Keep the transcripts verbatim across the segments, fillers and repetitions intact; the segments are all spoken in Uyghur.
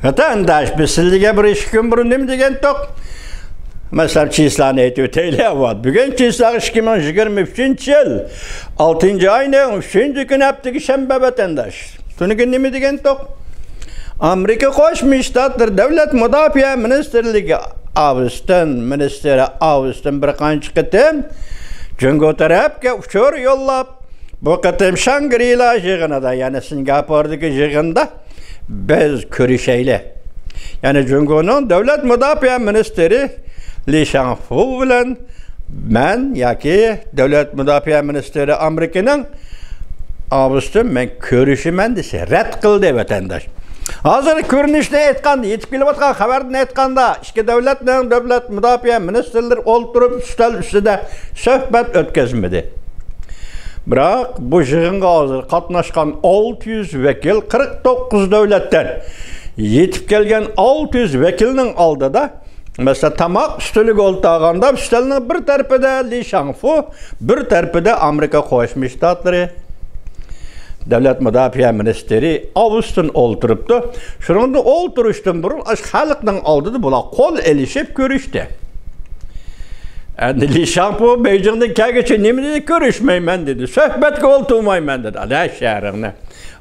ۋەتەنداش، بىز سىزگە بىر ئىككى كۈن بۇرۇن نېمە دېگەنتۇق؟ مەسىلەن، چىسلانى ئېيتىپ ئۆتەيلى، ئاۋۋال. بۈگۈن چىسلا ئىككى مىڭ يىگىرمە ئۈچىنچى يىل، ئالتىنچى ئاينىڭ ئۈچىنچى كۈنى، ھەپتىكى شەنبە، ۋەتەنداش. تۈنۈگۈن نېمە دېگەنتۇق؟ ئامېرىكا قوشما شتاتلىرى دۆلەت مۇداپىئە مىنىستىرلىكى ئاۋستىن مىنىستىرى ئاۋستىن بىر قانچە قېتىم جۇڭگو تەرەپكە ئۇچۇر يوللاپ، بۇ قېتىم شاڭگرىلا يىغىنىدا، يەنى سىنگاپوردىكى يىغىندا بىز كۆرۈشەيلى. يەنى جۇڭگونىڭ دۆلەت مۇداپىئە مىنىستىرى لى شاڭفۇ بىلەن مەن ياكى دۆلەت مۇداپىئە مىنىستىرى ئامېرىكىنىڭ ئاۋستىن مەن كۆرۈشىمەن دېسە، رەت قىلدى ۋەتەنداش. ھازىر كۆرۈنۈشنى ئېيتقاندا، يېتىپ كېلىۋاتقان خەۋەردىن ئېيتقاندا، ئىككى دۆلەتنىڭ دۆلەت مۇداپىئە مىنىستىرلىرى ئولتۇرۇپ ئۈستەل ئۈستىدە سۆھبەت ئۆتكۈزمىدى. بىراق بۇ يىغىنغا ھازىر قاتناشقان ئالتە يۈز ۋەكىل، قىرىق توققۇز دۆلەتتىن يېتىپ كەلگەن ئالتە يۈز ۋەكىلنىڭ ئالدىدا، مەسىلەن، تاماق ئۈستىلىگە ئولتۇرغاندا، ئۈستەلنىڭ بىر تەرىپىدە لى شاڭفۇ، بىر تەرىپىدە ئامېرىكا قوشما شتاتلىرى دۆلەت مۇداپىئە مىنىستىرى ئاۋستىن ئولتۇرۇپتۇ. شۇنىڭدا ئولتۇرۇشتىن بۇرۇن ئاشۇ خەلقنىڭ ئالدىدا بۇلار قول ئېلىشىپ كۆرۈشتى. ئەندى لى شاڭفۇ بېيجىڭدىن كەلگۈچە نېمە دېدى؟ كۆرۈشمەيمەن دېدى، سۆھبەتكە ئولتۇرمايمەن دېدى. ئەلە شەرىڭنى.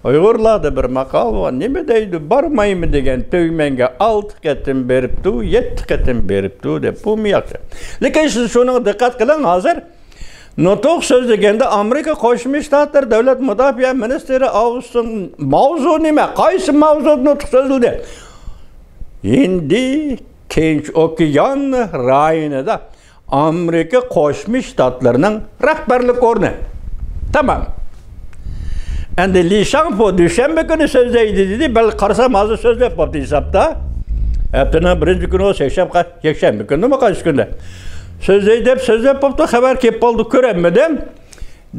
ئۇيغۇرلاردا بىر ماقال بار، نېمە دەيدۇ؟ بارمايمەن دېگەن تۈگمەنگە ئالتە قېتىم بېرىپتۇ، يەتتە قېتىم بېرىپتۇ دەپ، بۇمۇ ياخشى. لېكىن سىز شۇنىڭغا دىققەت قىلىڭ، ھازىر نۇتۇق سۆزلىگەندە ئامېرىكا قوشما شتاتلىرى دۆلەت مۇداپىئە مىنىستىرى ئاۋستىن، ماۋزۇ نېمە؟ قايسى ماۋزۇدا نۇتۇق سۆزلىدى؟ ھىندى تىنچ ئوكيان رايونىدا ئامېرىكا قوشما شتاتلىرىنىڭ رەھبەرلىك ئورنى. تامام. ئەندى لى شاڭفۇ دۈشەنبە كۈنى سۆزلەيدۇ دېدى. بەلكى قارىسام، ھازىر سۆزلەپ بوپتۇ ھېسابتا. ھەپتىنىڭ بىرىنچى كۈنى بولسا يەكشەنبە، يەكشەنبە كۈنىمۇ قايسى كۈندە؟ سۆزلەي دەپ سۆزلەپ بوپتۇ، خەۋەر كېلىپ قالدى، كۆرەلمىدىم.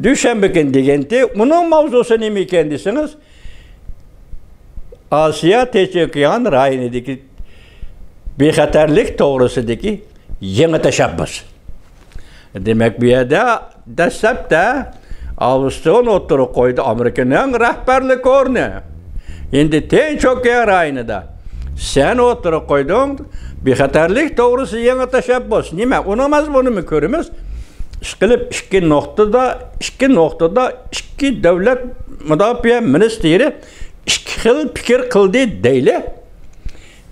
دۈشەنبە كۈنى دېگەنتى. ئۇنىڭ ماۋزۇسى نېمە ئىكەن دېسىڭىز، ئاسىيا تىنچ ئوكيان رايونىدىكى بىخەتەرلىك توغرىسىدىكى يېڭى تەشەببۇس. دېمەك، بۇ يەردە دەسلەپتە ئاۋستون ئوتتۇرىغا قويدى ئامېرىكىنىڭ رەھبەرلىك ئورنى. ھىندى تىنچ ئوكيان رايونىدا سەن ئوتتۇرىغا قويدۇڭ بىخەتەرلىك توغرىسىدا يېڭى تەشەببۇس. نېمە؟ ئۇنىڭ مەزمۇنىنى كۆرىمىز. ئىشقىلىپ، ئىككى نۇقتىدا، ئىككى نۇقتىدا ئىككى دۆلەت مۇداپىئە مىنىستىرى ئىككى خىل پىكىر قىلدى دەيلى.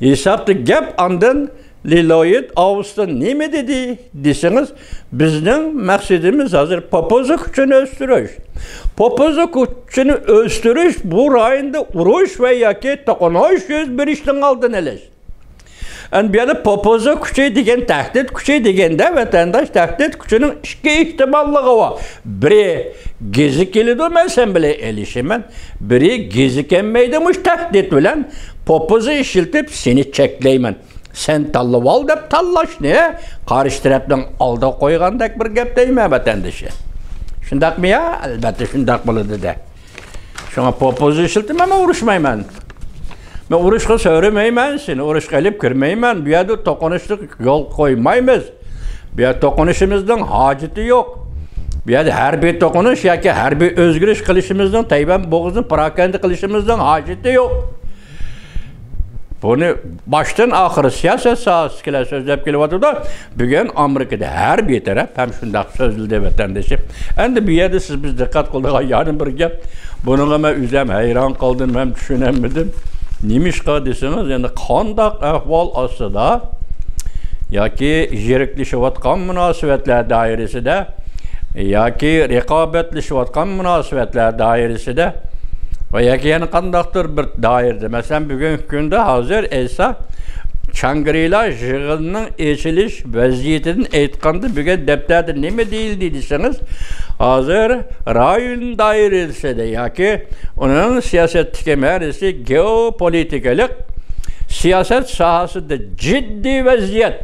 ھېسابتا گەپ ئاندىن لى لويىد ئاۋستىن نېمە دېدى دېسىڭىز، بىزنىڭ مەقسىتىمىز ھازىر پوپوزا كۈچىنى ئۆستۈرۈش. پوپوزا كۈچىنى ئۆستۈرۈش بۇ رايوندا ئۇرۇش ۋە ياكى توقۇنۇش يۈز بېرىشنىڭ ئالدىنى ئېلىش. ئەنە بۇ يەردە پوپوزا كۈچى دېگەن، تەھدىت كۈچى دېگەندە، ۋەتەنداش، تەھدىت كۈچىنىڭ ئىككى ئېھتىماللىقى بار. بىرى، گېزى كېلىدۇ، مەن سەن بىلەن ئېلىشىمەن. بىرى، گېزى كەلمەيدۇ، مۇشۇ تەھدىت بىلەن پوپوزا ئىشلىتىپ سېنى چەكلەيمەن. سەن تاللىۋال دەپ تاللاشنى قارشى تەرەپنىڭ ئالدىغا قويغاندەك بىر گەپ دەيمەن، ۋەتەندىشى. شۇنداقمۇ يا؟ ئەلبەتتە شۇنداق بولىدۇ-دە. شۇڭا پوپوزا ئىشلىتىمەن، مەن ئۇرۇشمايمەن. مەن ئۇرۇشقا سۆرىمەيمەن، سېنى ئۇرۇشقا ئېلىپ كىرمەيمەن. بۇ يەردە توقۇنۇشلۇق يول قويمايمىز. بۇ يەردە توقۇنۇشىمىزنىڭ ھاجىتى يوق. بۇ يەردە ھەربىي توقۇنۇش ياكى ھەربىي ئۆزگىرىش قىلىشىمىزنىڭ، تەيۋەن بوغۇزىنى پاراكەندە قىلىشىمىزنىڭ ھاجىتى يوق. بۇنى باشتىن ئاخىر سىياسەت ساھەسىدىكىلەر سۆزلەپ كېلىۋاتىدۇ. بۈگۈن ئامېرىكىدا ھەربىي تەرەپ ھەم شۇنداق سۆزلىدى، ۋەتەندىشىم. ئەندى بۇ يەردە سىز، بىز دىققەت قىلىدىغان يەنە بىر گەپ. بۇنىڭغا مەن ئۆزۈم ھەيران قالدىم ھەم چۈشىنەلمىدىم. نېمىشقا دېسىڭىز، يەنە قانداق ئەھۋال ئاستىدا ياكى يىرىكلىشىۋاتقان مۇناسىۋەتلەر دائىرىسىدە ياكى رىقابەتلىشىۋاتقان مۇناسىۋەتلەر دائىرىسىدە ۋە ياكى يەنە قانداقتۇر بىر دائىرىدە، مەسىلەن، بۈگۈنكى كۈندە ھازىر ئېيتسا، شاڭگرىلا يىغىنىنىڭ ئېچىلىش ۋەزىيىتىدىن ئېيتقاندا، بۈگۈن دەپتەردە نېمە دېيىلدى دېسىڭىز، ھازىر رايون دائىرىسىدە ياكى ئۇنىڭ سىياسەتتىكى مەنىسى، گېئوپولىتىكىلىق سىياسەت ساھەسىدە جىددىي ۋەزىيەت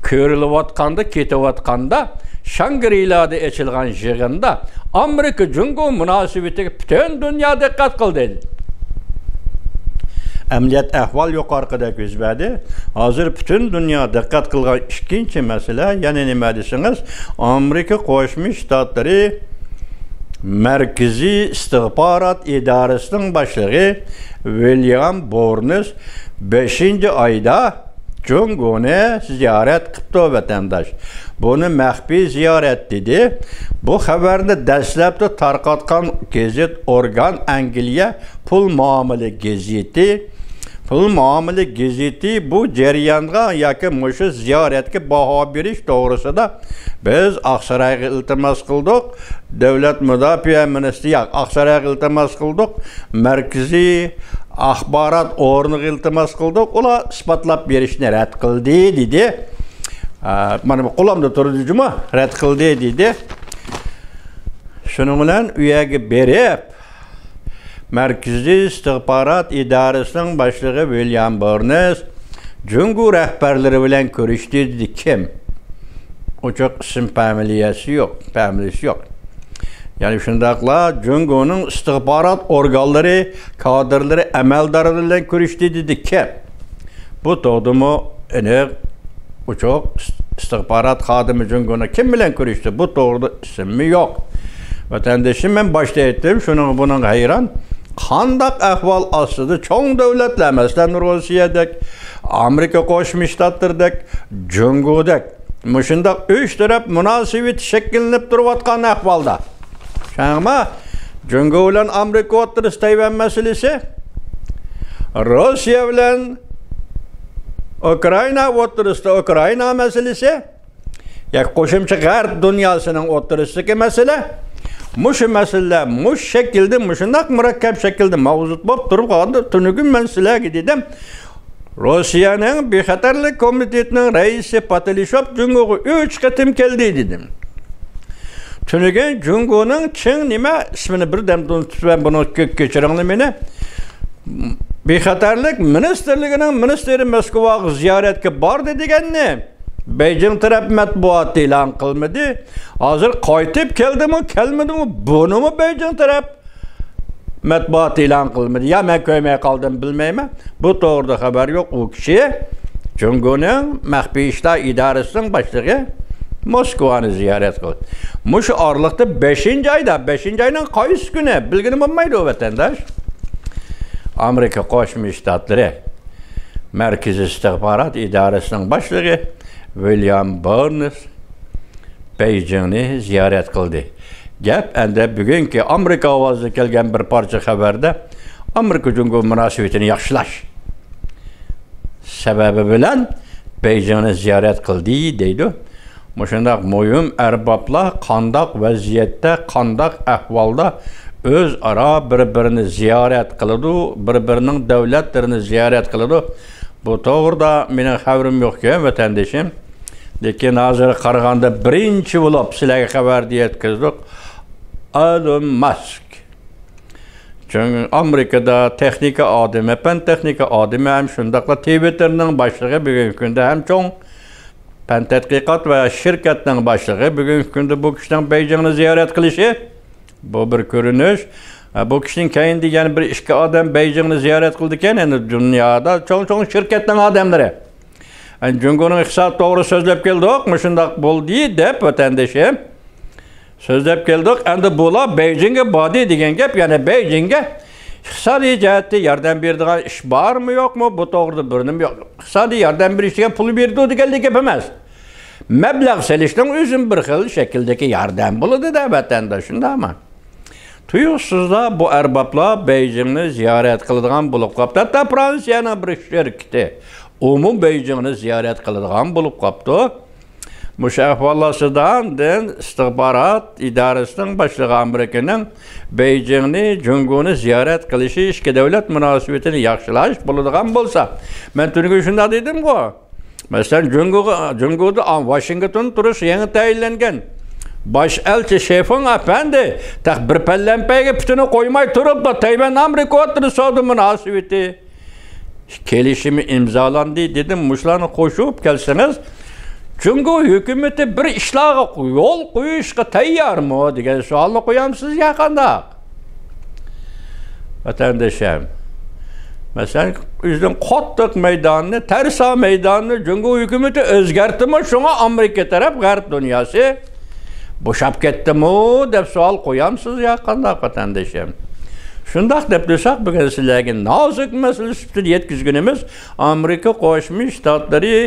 كۆرۈلۈۋاتقاندا، كېتىۋاتقاندا، شاڭگرىلادا ئېچىلغان يىغىندا ئامېرىكا جۇڭگو مۇناسىۋىتىگە پۈتۈن دۇنيا دىققەت قىلدى. ئەمەلىيەت ئەھۋال يۇقىرىقىدەك يۈز بەردى. ھازىر پۈتۈن دۇنيا دىققەت قىلغان ئىككىنچى مەسىلە يەنە نېمە دېسىڭىز، ئامېرىكا قوشما شتاتلىرى مەركىزىي ئىستىخبارات ئىدارىسىنىڭ باشلىقى ۋىليام بورنس بەشىنچى ئايدا جۇڭگونى زىيارەت قىپتۇ، ۋەتەنداش. بۇنى مەخپىي زىيارەت دېدى. بۇ خەۋەرنى دەسلەپتە تارقاتقان گېزىت ئورگان ئەنگلىيە پۇل مۇئامىلە گېزىتى. پۇل مۇئامىلە گېزىتى بۇ جەريانغا ياكى مۇشۇ زىيارەتكە باھا بېرىش توغرىسىدا بىز ئاقسارايغا ئىلتىماس قىلدۇق، دۆلەت مۇداپىئە مىنىستىرى، ياق، ئاقسارايغا ئىلتىماس قىلدۇق، مەركىزىي ئاخبارات ئورنىغا ئىلتىماس قىلدۇق، ئۇلار ئىسپاتلاپ بېرىشنى رەت قىلدى، دېدى. ئا، مانا بۇ قولۇمدا تۇرىدۇ جۇمۇ، رەت قىلدى، دېدى. شۇنىڭ بىلەن ئۇ يەرگە بېرىپ، مەركىزىي ئىستىخبارات ئىدارىسىنىڭ باشلىقى ۋىليام بورنس جۇڭگو رەھبەرلىرى بىلەن كۆرۈشتى، دېدى. كىم؟ ئوچۇق ئىسىم، فامىلىيەسى يوق، فامىلىيىسى يوق. يەنى شۇنداقلا جۇڭگونىڭ ئىستىخبارات ئورگانلىرى، كادىرلىرى، ئەمەلدارلىرى بىلەن كۆرۈشتى، دېدى. كىم؟ بۇ توغرىدىمۇ ئېنىق، ئوچۇق ئىستىخبارات خادىمى جۇڭگونىڭ كىم بىلەن كۆرۈشتى؟ بۇ توغرىدا ئىسمى يوق. ۋەتەندىشىم، مەن باشتا ئېيتتىم، شۇنىڭغا بۇنىڭغا ھەيران. قانداق ئەھۋال ئاستىدا چوڭ دۆلەتلەر، مەسىلەن، روسىيەدەك، ئامېرىكا قوشما شتاتلىرىدەك، جۇڭگودەك مۇشۇنداق ئۈچ تەرەپ مۇناسىۋىتى شەكىللىنىپ تۇرۇۋاتقان ئەھۋالدا، چۈشەندىڭىزمۇ؟ جۇڭگو بىلەن ئامېرىكا ئوتتۇرىسىدا تەيۋەن مەسىلىسى، روسىيە بىلەن ئۇكرائىنا ئوتتۇرىسىدا ئۇكرائىنا مەسىلىسى، ياكى قوشۇمچە غەرب دۇنياسىنىڭ ئوتتۇرىسىدىكى مەسىلە، مۇشۇ مەسىلىلەر مۇشۇ شەكىلدە، مۇشۇنداق مۇرەككەپ شەكىلدە ماۋزۇت بولۇپ تۇرۇپ قالغاندا، تۈنۈگۈن مەن سىلەرگە دېدىم، روسىيەنىڭ بىخەتەرلىك كومىتېتىنىڭ رەئىسى پاتىلىشوف جۇڭگوغا ئۈچ قېتىم كەلدى، دېدىم. تۈنۈگۈن جۇڭگونىڭ چىڭ نېمە ئىسمىنى بىردەم ئۇنتۇپسىمەن، بۇنى كۆ-، كەچۈرۈڭلار مېنى. بىخەتەرلىك مىنىستىرلىكىنىڭ مىنىستىرى موسكۋاغا زىيارەتكە باردى دېگەننى بېيجىڭ تەرەپ مەتبۇئاتى ئېلان قىلمىدى. ھازىر قايتىپ كەلدىمۇ، كەلمىدىمۇ، بۇنىمۇ بېيجىڭ تەرەپ مەتبۇئات ئېلان قىلمىدى. يا مەن كۆرمەي قالدىم، بىلمەيمەن. بۇ توغرىدا خەۋەر يوق. ئۇ كىشى جۇڭگونىڭ مەخپىي ئىشلار ئىدارىسىنىڭ باشلىقى موسكۋانى زىيارەت قىلدى. مۇشۇ ئارىلىقتا بەشىنچى ئايدا، بەشىنچى ئاينىڭ قايسى كۈنى بىلگىلى بولمايدۇ، ۋەتەنداش. ئامېرىكا قوشما شتاتلىرى مەركىزىي ئىستىخبارات ئىدارىسىنىڭ باشلىقى ۋىليام بورنس بېيجىڭنى زىيارەت قىلدى. گەپ ئەمدى بۈگۈنكى ئامېرىكا ئاۋازىدا كەلگەن بىر پارچە خەۋەردە ئامېرىكا جۇڭگو مۇناسىۋىتىنى ياخشىلاش سەۋەبى بىلەن بېيجىڭنى زىيارەت قىلدى دەيدۇ. مۇشۇنداق مۇھىم ئەربابلار قانداق ۋەزىيەتتە، قانداق ئەھۋالدا ئۆزئارا بىر-بىرىنى زىيارەت قىلىدۇ، بىر-بىرىنىڭ دۆلەتلىرىنى زىيارەت قىلىدۇ. بۇ توغرىدا مېنىڭ خەۋىرىم يوقكەن، ۋەتەندىشىم. لېكىن ھازىر قارىغاندا بىرىنچى بولۇپ سىلەرگە خەۋەرنى يەتكۈزدۇق. ئېلون ماسك. چۈنكى ئامېرىكىدا تېخنىكا ئادىمى، پەن تېخنىكا ئادىمى ھەم شۇنداقلا تىۋىتتېرنىڭ باشلىقى، بۈگۈنكى كۈندە ھەم چوڭ پەن تەتقىقات ۋە شىركەتنىڭ باشلىقى، بۈگۈنكى كۈندە بۇ كىشىنىڭ بېيجىڭنى زىيارەت قىلىشى، بۇ بىر كۆرۈنۈش. بۇ كىشىدىن كەينىدە يەنە بىر ئىككى ئادەم بېيجىڭنى زىيارەت قىلىدىكەن، يەنى دۇنيادا چوڭ-چوڭ شىركەتنىڭ ئادەملىرى. جۇڭگونىڭ ئىقتىسادى توغرا سۆزلەپ كەلدۇق، مۇشۇنداق بولدى دەپ، ۋەتەندىشىم. سۆزلەپ كەلدۇق، ئەمدى بۇلار بېيجىڭگە باردى دېگەن گەپ، يەنى بېيجىڭگە ئىقتىسادىي جەھەتتە ياردەم بېرىدىغان ئىش بارمۇ يوقمۇ؟ بۇ توغرىدا بىر نېمە يوق. ئىقتىسادىي ياردەم بېرىش دېگەن پۇل بېرىدۇ دېگەنلىك گەپ ئەمەس. مەبلەغ سېلىشنىڭ ئۆزىمۇ بىر خىل شەكىلدىكى ياردەم بولىدۇ-دە، ۋەتەنداش، شۇنداقمۇ؟ تۇيۇقسىزلا بۇ ئەربابلار بېيجىڭنى زىيارەت قىلىدىغان بولۇپ قاپتۇ. ھەتتا فرانسىيەنىڭ بىر شىركىتى، ئۇمۇ بېيجىڭنى زىيارەت قىلىدىغان بولۇپ قاپتۇ. مۇشۇ ئەھۋال ئاستىدا ئاندىن ئىستىخبارات ئىدارىسىنىڭ باشلىقى ئامېرىكىنىڭ بېيجىڭنى، جۇڭگونى زىيارەت قىلىشى ئىككى دۆلەت مۇناسىۋىتىنى ياخشىلاش بولىدىغان بولسا، مەن تۈنۈگۈن شۇنداق دېدىمغۇ. مەسىلەن، جۇڭگوغا، جۇڭگودا، ئا، ۋاشىنگتوندا تۇرۇش يېڭى تەيىنلەنگەن باش ئەلچى شېفېڭ ئەپەندى تېخى بىر پەلەمپەيگە پۇتىنى قويماي تۇرۇپ، تەيۋەن ئامېرىكا ئوتتۇرا سودا مۇناسىۋىتى كېلىشىمى ئىمزالاندى دېدىم. مۇشۇلارنى قوشۇپ كەلسىڭىز، جۇڭگو ھۆكۈمىتى بىر ئىشلارغا يول قويۇشقا تەييارمۇ دېگەن سوئالنى قويامسىز يا قانداق؟ ۋەتەندىشىم، مەسىلەن، ئۆزىنىڭ قاتتىق مەيدانىنى، تەرسا مەيدانىنى جۇڭگو ھۆكۈمىتى ئۆزگەرتىمۇ، شۇڭا ئامېرىكا تەرەپ، غەرب دۇنياسى بوشاپ كەتتىمۇ دەپ سوئال قويامسىز يا قانداق، ۋەتەندىشىم؟ شۇنداق دەپ تۇرساق، بۈگۈن سىلەرگە نازۇك مەسىلە سۈپىتىدە يەتكۈزگىنىمىز، ئامېرىكا قوشما شتاتلىرى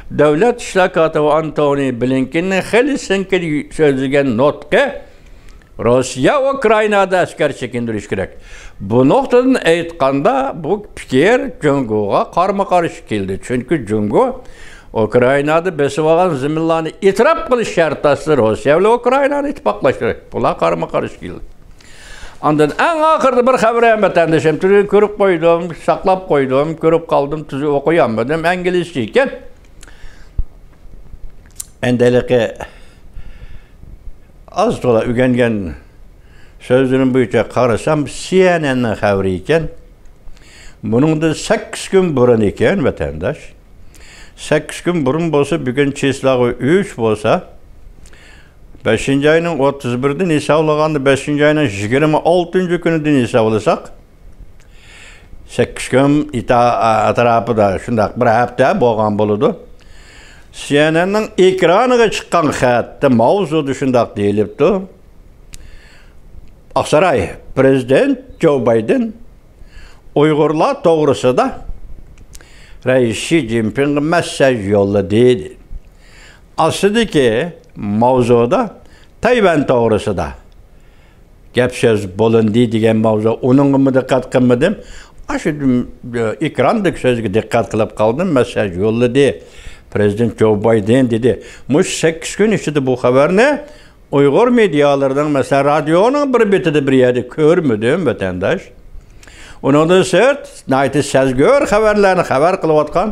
دۆلەت ئىشلار كاتىپى ئانتونى بلىنكېننىڭ خېلى سىنكىدە سۆزلىگەن نۇتقى، روسىيە ئۇكرائىنادا ئەسكەر چېكىندۈرۈش كېرەك. بۇ نۇقتىدىن ئېيتقاندا، بۇ پىكىر جۇڭگوغا قارمۇ قارشى كېلىدۇ. چۈنكى جۇڭگو ئۇكرائىنادا بېسىۋالغان زېمىنلارنى ئېتىراپ قىلىش شەرتى ئاستىدا روسىيە بىلەن ئۇكرائىنانى ئىتتىپاقلاشتۇرۇش. بۇلار قارمۇ قارشى كېلىدۇ. ئاندىن ئەڭ ئاخىرىدا بىر خەۋەر ھەم ۋەتەندىشىم، تۈرگۈن كۆرۈپ قويدۇم، ساقلاپ قويدۇم، كۆرۈپ قالدىم، تۈزۈك ئوقۇيالمىدىم، ئىنگلىزچە ئىكەن. ئەندى ھېلىقى ئاز تولا ئۆگەنگەن سۆزلىرىم بويىچە قارىسام، سى ئېن ئېننىڭ خەۋىرى ئىكەن. بۇنىڭدىن سەككىز كۈن بۇرۇن ئىكەن، ۋەتەنداش. سەككىز كۈن بۇرۇن بولسا، بۈگۈن چىسلاغا ئۈچ بولسا، بەشىنچى ئاينىڭ ئوتتۇز بىرىدىن ھېسابلىغاندا، بەشىنچى ئاينىڭ يىگىرمە ئالتىنچى كۈنىدىن ھېسابلىساق، سەككىز كۈن ئىتا-، ئەتراپىدا شۇنداق بىر ھەپتە بولغان بولىدۇ. سى ئېن ئېننىڭ ئېكرانىغا چىققان خەتتە ماۋزۇدا شۇنداق دېيىلىپتۇ. ئاقساراي، پرېزىدېنت جو بايدېن ئۇيغۇرلار توغرىسىدا رەئىس شى جىنپىڭغا مېسساژ يوللىدى. ئاستىدىكى ماۋزۇدا تەيۋەن توغرىسىدا گەپ سۆز بولۇندى دېگەن ماۋزۇ، ئۇنىڭغىمۇ دىققەت قىلمىدىم. ئاشۇ، ئېكراندىكى سۆزگە دىققەت قىلىپ قالدىم، مېسساژ يوللىدى. پرېزىدېنت جو بايدېن دېدى. مۇشۇ سەككىز كۈن ئىچىدە بۇ خەۋەرنى ئۇيغۇر مېدىيالىرىنىڭ، مەسىلەن، رادىيونىڭ بىر بېتىدە بىر يەردە كۆرمىدىم، ۋەتەنداش. ئۇنىڭدىن سىرت، ناھايىتى سەزگۈر خەۋەرلەرنى خەۋەر قىلىۋاتقان،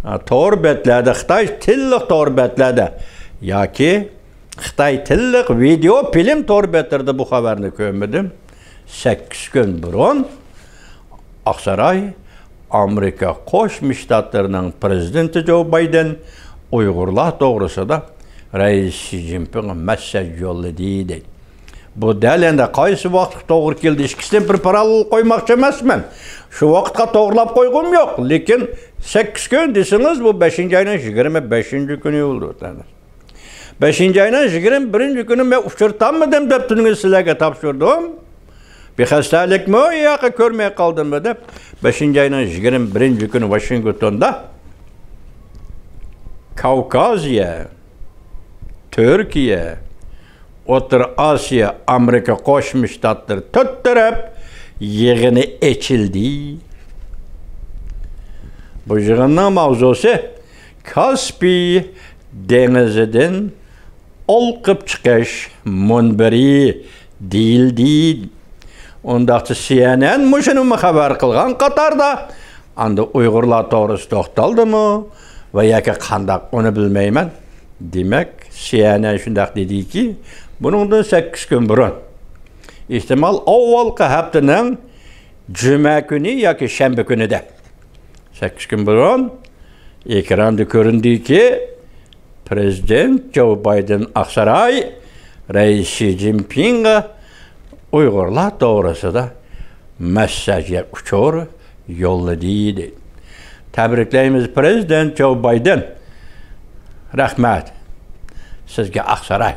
ئا، تور بەتلەردە، خىتاي تىللىق تور بەتلەردە ياكى خىتاي تىللىق ۋىدېئو فىلىم تور بەتلىرىدە بۇ خەۋەرنى كۆرمىدىم. سەككىز كۈن بۇرۇن ئاقساراي، ئامېرىكا قوشما شتاتلىرىنىڭ پرېزىدېنتى جو بايدېن ئۇيغۇرلار توغرىسىدا رەئىس شى جىنپىڭغا مېسساژ يوللىدى، دەيدۇ. بۇ دەل ئەندى قايسى ۋاقىتقا توغرا كېلىدۇ؟ ئىككىسىنى بىر پاراللېل قويماقچى ئەمەسمەن. شۇ ۋاقىتقا توغرىلاپ قويغۇم يوق. لېكىن سەككىز كۈن دېسىڭىز، بۇ بەشىنچى ئاينىڭ يىگىرمە بەشىنچى كۈنى بولىدۇ. بەشىنچى ئاينىڭ يىگىرمە بىرىنچى كۈنى مەن ئۇچرىتالمىدىم دەپ تۈنۈگۈن سىلەرگە تاپشۇردۇم. بىخەستەلىكمۇ ياكى كۆرمەي قالدىممۇ دەپ، بەشىنچى ئاينىڭ يىگىرمە بىرىنچى كۈنى ۋاشىنگتوندا كاۋكازىيە، تۈركىيە، ئوتتۇرا ئاسىيا، ئامېرىكا قوشما شتاتلىرى تۆت تەرەپ يىغىنى ئېچىلدى. بۇ يىغىننىڭ ماۋزۇسى كاسپىي دېڭىزىدىن ئولقۇپ چىقىش مۇنبىرى دېيىلدى. ئۇنداقتا سى ئېن ئېن مۇشۇنىمۇ خەۋەر قىلغان قاتاردا، ئاندىن ئۇيغۇرلار توغرىسىدا توختالدىمۇ ۋە ياكى قانداق، ئۇنى بىلمەيمەن. دېمەك، سى ئېن ئېن شۇنداق دېدىكى، بۇنىڭدىن سەككىز كۈن بۇرۇن، ئېھتىمال، ئاۋۋالقى ھەپتىنىڭ جۈمە كۈنى ياكى شەنبە كۈنىدە، سەككىز كۈن بۇرۇن ئېكراندا كۆرۈندىكى، پرېزىدېنت جو بايدېن ئاقساراي رەئىس شى جىنپىڭغا ئۇيغۇرلار توغرىسىدا مېسساژ يا ئۇچۇر يوللىدى، دەيدۇ. تەبرىكلەيمىز، پرېزىدېنت جو بايدېن. رەھمەت سىزگە، ئاقساراي.